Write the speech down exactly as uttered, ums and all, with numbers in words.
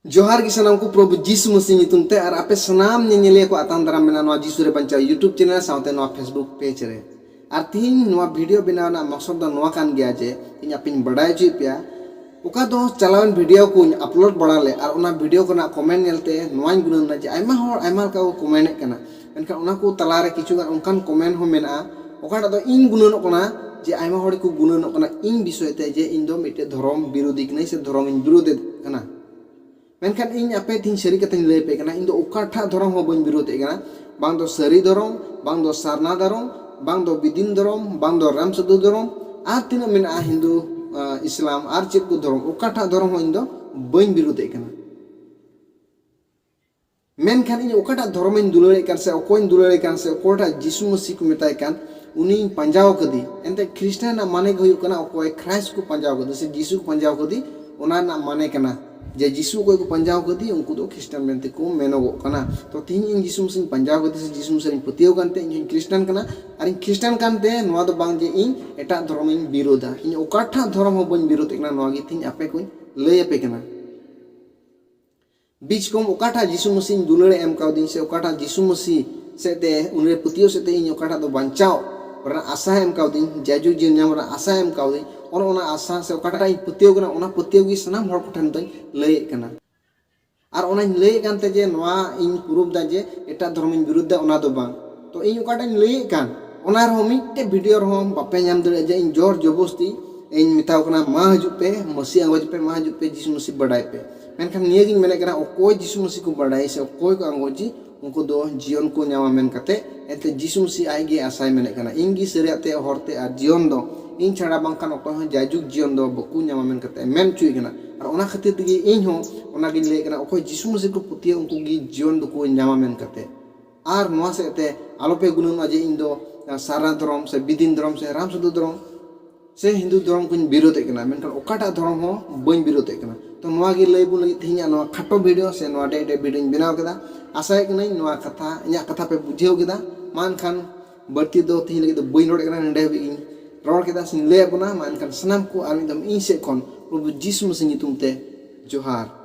ᱡᱚᱦᱟᱨ ᱜᱮ ᱥᱟᱱᱟᱢ ᱠᱚ ᱯᱨᱚᱵᱷᱩ ᱡᱤᱥᱩ ᱢᱟᱹᱥᱤ ᱧᱩᱛᱩᱢ ᱛᱮ, ᱟᱨ ᱟᱯᱮ ᱥᱟᱱᱟᱢ ᱧᱮᱧᱮᱞᱤᱭᱟᱹ ᱠᱚ ᱟᱛᱟᱝ ᱫᱟᱨᱟᱢ ᱢᱮᱱᱟᱜᱼᱟ ᱱᱚᱣᱟ ᱡᱤᱥᱩ ᱨᱮ ᱵᱟᱧᱪᱟᱣ YouTube ᱪᱮᱱᱮᱞ ᱥᱟᱶᱛᱮ ᱱᱚᱣᱟ Facebook ᱯᱮᱡᱽ ᱨᱮ᱾ ᱟᱨ ᱛᱤᱦᱤᱧ ᱱᱚᱣᱟ ᱵᱷᱤᱰᱤᱭᱳ ᱵᱮᱱᱟᱣ ᱨᱮᱱᱟᱜ ᱢᱚᱠᱥᱚᱫ ᱫᱚ ᱱᱚᱣᱟ ᱠᱟᱱ ᱜᱮᱭᱟ ᱡᱮ ᱤᱧ ᱟᱯᱮᱧ ᱵᱟᱰᱟᱭ ᱦᱚᱪᱚᱭᱮᱫ ᱯᱮᱭᱟ, ᱚᱠᱟ ᱫᱚ ᱪᱟᱞᱟᱣᱮᱱ ᱵᱷᱤᱰᱤᱭᱳ ᱠᱚᱧ ᱟᱯᱞᱳᱰ ᱵᱟᱲᱟ ᱞᱮᱫ, ᱟᱨ ᱚᱱᱟ ᱵᱷᱤᱰᱤᱭᱳ ᱠᱚᱨᱮᱱᱟᱜ ᱠᱚᱢᱮᱱᱴ ᱧᱮᱞᱛᱮ ᱱᱚᱣᱟᱧ ᱜᱩᱱᱟᱹᱱ ᱮᱱᱟ ᱡᱮ ᱟᱭᱢᱟ ᱦᱚᱲ ᱟᱭᱢᱟ ᱞᱮᱠᱟ ᱠᱚ ᱠᱚᱢᱮᱱᱴ ᱮᱫ ᱠᱟᱱᱟ, ᱢᱮᱱᱠᱷᱟᱱ ᱚᱱᱟ ᱠᱚ ᱛᱟᱞᱟᱨᱮ ᱠᱤᱪᱷᱩ ᱜᱟᱱ ᱚᱱᱠᱟᱱ ᱠᱚᱢᱮᱱᱴ ᱦᱚᱸ ᱢᱮᱱᱟᱜᱼᱟ ᱚᱠᱟᱴᱟᱜ ᱫᱚ ᱤᱧ ᱜᱩᱱᱟᱹᱱᱚᱜ ᱠᱟᱱᱟ ᱡᱮ ᱟᱭᱢᱟ ᱦᱚᱲ ᱜᱮᱠᱚ ᱜᱩᱱᱟᱹᱱᱚᱜ ᱠᱟᱱᱟ ᱤᱧ ᱵᱤᱥᱚᱭ ᱛᱮ ᱡᱮ ᱤᱧ ᱫᱚ ᱢᱤᱫᱴᱮᱡ ᱫᱷᱚᱨᱚᱢ ᱵᱤᱨᱳᱫᱷᱤ ᱠᱟᱹᱱᱟᱹᱧ ᱥᱮ ᱫᱷᱚᱨᱚᱢᱤᱧ ᱵᱤᱨᱳᱫᱷ ᱮᱫ ᱠᱟᱱᱟ᱾ ᱢᱮᱱᱠᱷᱟᱱ ᱤᱧ ᱟᱯᱮ ᱛᱤᱦᱤᱧ ᱥᱟᱹᱨᱤ ᱠᱟᱛᱷᱟᱧ ᱞᱟᱹᱭ ᱟᱯᱮ ᱠᱟᱱᱟ, ᱤᱧ ᱫᱚ ᱚᱠᱟᱴᱟᱜ ᱫᱷᱚᱨᱚᱢ ᱦᱚᱸ ᱵᱟᱹᱧ ᱵᱤᱨᱳᱫᱷ ᱮᱫ ᱠᱟᱱᱟ᱾ ᱵᱟᱝ ᱫᱚ ᱥᱟᱹᱨᱤ ᱫᱷᱚᱨᱚᱢ, ᱵᱟᱝ ᱫᱚ ᱥᱟᱨᱱᱟ ᱫᱷᱚᱨᱚᱢ, ᱵᱟᱝ ᱫᱚ ᱨᱟᱢ ᱥᱟᱹᱫᱷᱩ ᱫᱷᱚᱨᱚᱢ, ᱟᱨ ᱛᱤᱱᱟᱹᱜ ᱢᱮᱱᱟᱜᱼᱟ ᱦᱤᱱᱫᱩ, ᱟᱸ, ᱤᱥᱞᱟᱢ, ᱟᱨ ᱪᱮᱫ ᱠᱚ ᱫᱷᱚᱨᱚᱢ, ᱚᱠᱟᱴᱟᱜ ᱫᱷᱚᱨᱚᱢ ᱦᱚᱸ ᱤᱧ ᱫᱚ ᱵᱟᱹᱧ ᱵᱤᱨᱳᱫᱷ ᱮᱫ ᱠᱟᱱᱟ᱾ ᱢᱮᱱᱠᱷᱟᱱ ᱤᱧ ᱚᱠᱟᱴᱟᱜ ᱫᱷᱚᱨᱚᱢᱤᱧ ᱫᱩᱞᱟᱹᱲᱮᱫ ᱠᱟᱱ ᱥᱮ ᱚᱠᱚᱭᱤᱧ ᱫᱩᱞᱟᱹᱲᱮ ᱠᱟᱱ ᱥᱮ ᱚᱠᱚᱭᱴᱟᱜ ᱡᱤᱥᱩ ᱢᱟᱹᱥᱤ ᱠᱚ ᱢᱮᱛᱟᱭ ᱠᱟᱱ, ᱩᱱᱤᱧ ᱯᱟᱸᱡᱟᱣ ᱠᱟᱫᱮ᱾ ᱮᱱᱛᱮ ᱠᱷᱨᱤᱥᱴᱟᱱ ᱨᱮᱱᱟᱜ ᱢᱟᱱᱮ ᱜᱮ ᱦᱩᱭᱩᱜ ᱠᱟᱱᱟ ᱚᱠᱚᱭ ᱠᱷᱨᱟᱭᱤᱥᱴ ᱠᱚ ᱯᱟᱸᱡᱟᱣ ᱠᱟᱫᱮ ᱥᱮ ᱡᱤᱥᱩ ᱠᱚ ᱯᱟᱸᱡᱟᱣ ᱠᱟᱫᱮ, ᱚᱱᱟ ᱨᱮᱱᱟᱜ ᱢᱟᱱᱮ ᱠᱟᱱᱟ ᱡᱮ ᱡᱤᱥᱩ ᱚᱠᱚᱭ ᱠᱚ ᱯᱟᱸᱡᱟᱣ ᱠᱟᱫᱮ ᱩᱱᱠᱩ ᱫᱚ ᱠᱷᱨᱤᱥᱴᱟᱱ ᱢᱮᱱᱛᱮ ᱠᱚ ᱢᱮᱱᱚᱜᱚᱜ ᱠᱟᱱᱟ᱾ ᱛᱚ ᱛᱤᱦᱤᱧ ᱤᱧ ᱡᱤᱥᱩ ᱢᱟᱹᱥᱤᱧ ᱯᱟᱸᱡᱟᱣ ᱠᱟᱫᱮ ᱥᱮ ᱡᱤᱥᱩ ᱢᱟᱹᱥᱤ ᱨᱤᱧ ᱯᱟᱹᱛᱭᱟᱹᱣ ᱠᱟᱱᱛᱮ ᱤᱧ ᱦᱚᱸᱧ ᱠᱷᱨᱤᱥᱴᱟᱱ ᱠᱟᱱᱟ, ᱟᱨ ᱤᱧ ᱠᱷᱨᱤᱥᱴᱟᱱ ᱠᱟᱱᱛᱮ ᱱᱚᱣᱟ ᱫᱚ ᱵᱟᱝ ᱡᱮ ᱤᱧ ᱮᱴᱟᱜ ᱫᱷᱚᱨᱚᱢᱤᱧ ᱵᱤᱨᱳᱫᱷᱟ, ᱤᱧ ᱚᱠᱟᱴᱟᱜ ᱫᱷᱚᱨᱚᱢ ᱦᱚᱸ ᱵᱟᱹᱧ ᱵᱤᱨᱳᱫᱷ ᱮᱫ ᱠᱟᱱᱟ, ᱱᱚᱣᱟ ᱜᱮ ᱛᱤᱦᱤᱧ ᱟᱯᱮ ᱠᱚᱧ ᱞᱟᱹᱭ ᱟᱯᱮ ᱠᱟᱱᱟ᱾ ᱵᱤᱪ ᱠᱚᱢ ᱚᱠᱟᱴᱟᱜ ᱡᱤᱥᱩ ᱢᱟᱹᱥᱤᱧ ᱫᱩᱞᱟᱹᱲ ᱮ ᱮᱢ ᱠᱟᱣᱫᱤᱧ ᱥᱮ ᱚᱠᱟᱴᱟᱜ ᱡᱤᱥᱩ ᱢᱟᱹᱥᱤ ᱥᱮᱫ ᱛᱮ, ᱩᱱᱤ ᱨᱮ ᱯᱟᱹᱛᱭᱟᱹᱣ ᱥᱮᱫ ᱛᱮ ᱤᱧ ᱚᱠᱟᱴᱟᱜ ᱫᱚ ᱵᱟᱧᱪᱟᱣ ᱨᱮᱱᱟᱜ ᱟᱥᱟ ᱮᱢ ᱠᱟᱣᱫᱤᱧ, ᱡᱟᱭᱡᱩᱜᱽ ᱡᱤᱭᱚᱱ ᱧᱟᱢ ᱨᱮᱱᱟᱜ ᱟᱥᱟ ᱮᱢ ᱠᱟᱣᱫᱤᱧ, ᱚᱱ ᱚᱱᱟ ᱟᱥᱟ ᱥᱮ ᱚᱠᱟᱴᱟᱜ ᱤᱧ ᱯᱟᱹᱛᱭᱟᱹᱣ ᱠᱟᱱᱟ, ᱚᱱᱟ ᱯᱟᱹᱛᱭᱟᱹᱣ ᱜᱮ ᱥᱟᱱᱟᱢ ᱦᱚᱲ ᱠᱚᱴᱷᱮᱱ ᱫᱚᱧ ᱞᱟᱹᱭᱮᱫ ᱠᱟᱱᱟ᱾ ᱟᱨ ᱚᱱᱟᱧ ᱞᱟᱹᱭᱮᱫ ᱠᱟᱱᱛᱮ ᱡᱮ ᱱᱚᱣᱟ ᱤᱧ ᱯᱨᱩᱯᱷ ᱫᱟ ᱡᱮ ᱮᱴᱟᱜ ᱫᱷᱚᱨᱚᱢᱤᱧ ᱵᱤᱨᱩᱫᱷ ᱫᱟ, ᱚᱱᱟ ᱫᱚ ᱵᱟᱝ᱾ ᱛᱚ ᱤᱧ ᱚᱠᱟᱴᱟᱜ ᱤᱧ ᱞᱟᱹᱭᱮᱫ ᱠᱟᱱ, ᱚᱱᱟ ᱨᱮᱦᱚᱸ ᱢᱤᱫᱴᱮᱡ ᱵᱷᱤᱰᱤᱭᱳ ᱨᱮᱦᱚᱸ ᱵᱟᱯᱮ ᱧᱟᱢ ᱫᱟᱲᱮᱭᱟᱜᱼᱟ ᱡᱮ ᱤᱧ ᱡᱳᱨ ᱡᱚᱵᱚᱥᱛᱤ ᱤᱧ ᱢᱮᱛᱟᱣ ᱠᱟᱱᱟ, "ᱢᱟ ᱦᱤᱡᱩᱜ ᱯᱮ, ᱢᱟᱹᱥᱤ ᱟᱸᱜᱚᱪ ᱯᱮ, ᱢᱟ ᱦᱤᱡᱩᱜ ᱯᱮ, ᱡᱤᱥᱩ ᱢᱟᱹᱥᱤ ᱵᱟᱰᱟᱭ ᱯᱮ᱾" ᱢᱮᱱᱠᱷᱟᱱ ᱱᱤᱭᱟᱹᱜᱤᱧ ᱢᱮᱱᱮᱫ ᱠᱟᱱᱟ, ᱚᱠᱚᱭ ᱡᱤᱥᱩ ᱢᱟᱹᱥᱤ ᱠᱚ ᱵᱟᱰᱟᱭ ᱥᱮ ᱚᱠᱚᱭ ᱠᱚ ᱟᱸᱜᱚᱪᱤ, ᱩᱱᱠᱩ ᱫᱚ ᱡᱤᱭᱚᱱ ᱠᱚ ᱧᱟᱢᱟ ᱢᱮᱱ ᱠᱟᱛᱮ, ᱮᱱᱛᱮ ᱡᱤᱥᱩ ᱢᱟᱹᱥᱤ ᱟᱡ ᱜᱮ ᱟᱥᱟᱭ ᱢᱮᱱᱮᱫ ᱠᱟᱱᱟ, "ᱤᱧ ᱜᱮ ᱥᱟᱹᱨᱤᱭᱟᱜ ᱛᱮ, ᱦᱚᱨ ᱛᱮ ᱟᱨ ᱡᱤᱭᱚᱱ ᱫᱚ, ᱤᱧ ᱪᱷᱟᱲᱟ ᱵᱟᱝᱠᱷᱟᱱ ᱚᱠᱚᱭ ᱦᱚᱸ ᱡᱟᱭᱡᱩᱜᱽ ᱡᱤᱭᱚᱱ ᱫᱚ ᱵᱟᱠᱚ ᱧᱟᱢᱟ" ᱢᱮᱱ ᱠᱟᱛᱮ ᱢᱮᱱ ᱦᱚᱪᱚᱭᱮ ᱠᱟᱱᱟ᱾ ᱟᱨ ᱚᱱᱟ ᱠᱷᱟᱹᱛᱤᱨ ᱛᱮᱜᱮ ᱤᱧ ᱦᱚᱸ ᱚᱱᱟᱜᱤᱧ ᱞᱟᱹᱭᱮᱫ ᱠᱟᱱᱟ, ᱚᱠᱚᱭ ᱡᱤᱥᱩ ᱢᱟᱹᱥᱤ ᱠᱚ ᱯᱟᱹᱛᱭᱟᱹᱣ ᱩᱱᱠᱩ ᱜᱮ ᱡᱤᱭᱚᱱ ᱫᱚᱠᱚ ᱧᱟᱢᱟ ᱢᱮᱱ ᱠᱟᱛᱮ᱾ ᱟᱨ ᱱᱚᱣᱟ ᱥᱮᱫ ᱛᱮ ᱟᱞᱚᱯᱮ ᱜᱩᱱᱟᱹᱱᱚᱜᱼᱟ ᱡᱮ ᱤᱧ ᱫᱚ ᱥᱟᱨᱱᱟ ᱫᱷᱚᱨᱚᱢ ᱥᱮ ᱵᱤᱫᱤᱱ ᱫᱷᱚᱨᱚᱢ ᱥᱮ ᱨᱟᱢ ᱥᱟᱹᱫᱷᱩ ᱫᱷᱚᱨᱚᱢ ᱥᱮ ᱦᱤᱱᱫᱩ ᱫᱷᱚᱨᱚᱢ ᱠᱚᱧ ᱵᱤᱨᱳᱫᱷᱮᱫ ᱠᱟᱱᱟ, ᱢᱮᱱᱠᱷᱟᱱ ᱚᱠᱟᱴᱟᱜ ᱫᱷᱚᱨᱚᱢ ᱦᱚᱸ ᱵᱟᱹᱧ ᱵᱤᱨᱳᱫᱷᱮᱫ ᱠᱟᱱᱟ᱾ ᱛᱚ ᱱᱚᱣᱟ ᱜᱮ ᱞᱟᱹᱭ ᱵᱚᱱ ᱞᱟᱹᱜᱤᱫ ᱛᱮᱦᱮᱧᱟᱜ ᱱᱚᱣᱟ ᱠᱷᱟᱴᱚ ᱵᱷᱤᱰᱤᱭᱳ ᱥᱮ ᱱᱚᱣᱟ ᱰᱮ ᱰᱮ ᱵᱷᱤᱰᱤᱭᱳᱧ ᱵᱮᱱᱟᱣ ᱠᱮᱫᱟ᱾ ᱟᱥᱟᱭᱮᱫ ᱠᱟᱹᱱᱟᱹᱧ ᱱᱚᱣᱟ ᱠᱟᱛᱷᱟ, ᱤᱧᱟᱹᱜ ᱠᱟᱛᱷᱟ ᱯᱮ ᱵᱩᱡᱷᱟᱹᱣ ᱠᱮᱫᱟ᱾ ᱢᱟ ᱮᱱᱠᱷᱟᱱ ᱵᱟᱹᱲᱛᱤ ᱫᱚ ᱛᱮᱦᱮᱧ ᱞᱟᱹᱜᱤᱫ ᱫᱚ ᱵᱟᱹᱧ ᱨᱚᱲᱮᱫ ᱠᱟᱱᱟ, ᱱᱚᱰᱮ ᱦᱟᱹᱵᱤᱡ ᱜᱤᱧ ᱨᱚᱲ ᱠᱮᱫᱟ ᱥᱮᱧ ᱞᱟᱹᱭᱟᱫ ᱵᱚᱱᱟ᱾ ᱢᱟ ᱮᱱᱠᱷᱟᱱ ᱥᱟᱱᱟᱢ ᱠᱚ ᱟᱨ ᱢᱤᱫ ᱫᱚᱢ ᱤᱧ ᱥᱮᱫ ᱠᱷᱚᱱ ᱯᱨᱚᱵᱷᱩ ᱡᱤᱥᱩ ᱢᱟᱹᱥᱤ ᱧᱩᱛᱩᱢ ᱛᱮ ᱡᱚᱦᱟᱨ᱾